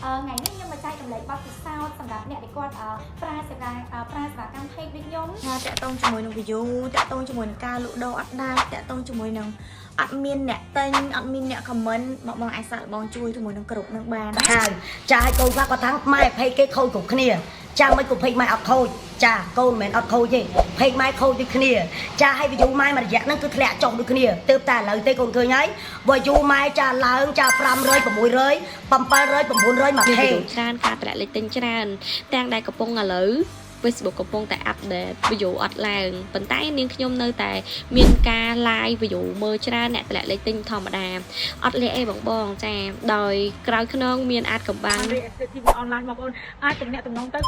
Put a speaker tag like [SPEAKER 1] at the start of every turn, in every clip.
[SPEAKER 1] ថ្ងៃនេះខ្ញុំមកចែករំលែកបទពិសោធន៍សម្រាប់អ្នកដែលគាត់ប្រើសេវាប្រើសេវាកម្ម page ដូចខ្ញុំ
[SPEAKER 2] ថាតាក់ទងជាមួយនឹង view តាក់ទងជាមួយនឹងការលក់ដូរអត់ដាច់តាក់ទងជាមួយនឹងអត់មានអ្នកទិញអត់មានអ្នក comment បងបងអាចសាកល្បងជួយជាមួយនឹងក្រុមនឹងបានណា
[SPEAKER 3] ហើយចាឲ្យកូនខ្លះគាត់ថាម៉ែ page គេខូចគ្រប់គ្នាចាមិនក៏ page ម៉ែអត់ខូចចាកូនមិនមែនអត់ខូចទេ page ម៉ែខូចដូចគ្នាចាឲ្យ view ម៉ែមួយរយៈហ្នឹងគឺធ្លាក់ចុះដូចគ្នាទើបតែឥឡូវទេកូនឃើញហើយ view ម៉ែចាឡើងចា500 600 700 900មក
[SPEAKER 4] មាន
[SPEAKER 3] ខេ
[SPEAKER 4] វីដេអូច្រើនការតម្លាក់លេខទិញច្រើនទាំងដែលកំពុងឥឡូវ Facebook កំពុងតែ update view អត់ឡើងប៉ុន្តែនាងខ្ញុំនៅតែមានការ live view មើលច្រើនអ្នកតម្លាក់លេខទិញធម្មតាអត់លាក់អីបងបងចាដោយក្រោយខ្នងមានអាចកំបាំង
[SPEAKER 5] រី TV online បងប្អូនអាចទំនាក់ទំនងទៅ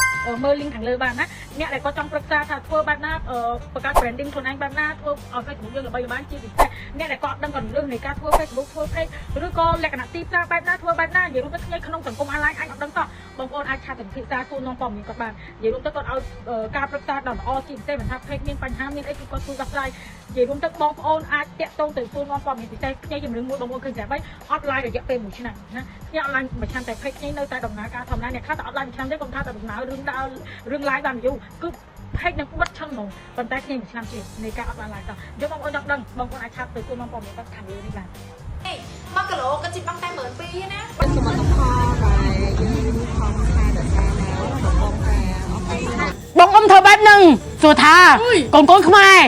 [SPEAKER 5] មើល link ខាងលើបានណាអ្នកដែលគាត់ចង់ប្រឹក្សាថាធ្វើបែបណាបង្កើត branding ខ្លួនឯងបែបណាធ្វើឲ្យ Facebook យើងល្បីល្បាញជាពិសេសអ្នកដែលគាត់ដឹងកលឹះនៃការធ្វើ Facebook ធ្វើ page ឬក៏លក្ខណៈទីផ្សារបែបណាធ្វើបែបណានិយាយរួមទៅថ្ងៃក្នុងសង្គម online អាចអត់ដឹងសោះបងប្អូនអាច chat ទៅពិភាក្សាសួរនាំព័ត៌មានគាត់បាននិយាយរួមទៅគាត់ឲ្យការប្រឹក្សាដ៏ល្អជាពិសេសមិនថា page មានបញ្ហាមានអីគឺគាត់ជួយដោះស្រាយនិយាយរួមទៅបងប្អូនអាចតាក់ទងទៅសួរនាំព័ត៌មានពិសេសខ្ញីជំរឿនមួយបងប្អូនឃើញស្រាប់ហើយអត់ live រយៈពេល1ឆ្នាំណាខ្ញុំអត់ live មួយឆ្នាំតែ page ខ្ញីនៅតែដំណើរការធម្មតាអ្នកខ្លះតែអត់ live មួយឆ្នាំទេកុំថាតែដំណើររឿងដើររឿង live បានយូរគឺ page នឹងបិទឆឹងហ្មងប៉ុន្តែខ្ញុំមួយឆ្នាំជាងនៃការអត់បាន live តោះយកបងប្អូនចង់ដឹងបងប្អូនអាច chat ទៅសួរនាំព័ត៌មានគាត់ខាងលើនេះបាន
[SPEAKER 1] 1គីឡូក៏ជិះបងតែ12000ណា
[SPEAKER 6] សមិទ្ធផលដែលយើងខំថែរក្សាមកបងបងថាអរគុណ
[SPEAKER 5] បងអ៊ំធ្វើបែបហ្នឹងសួរថាកូនកូនខ្មែរ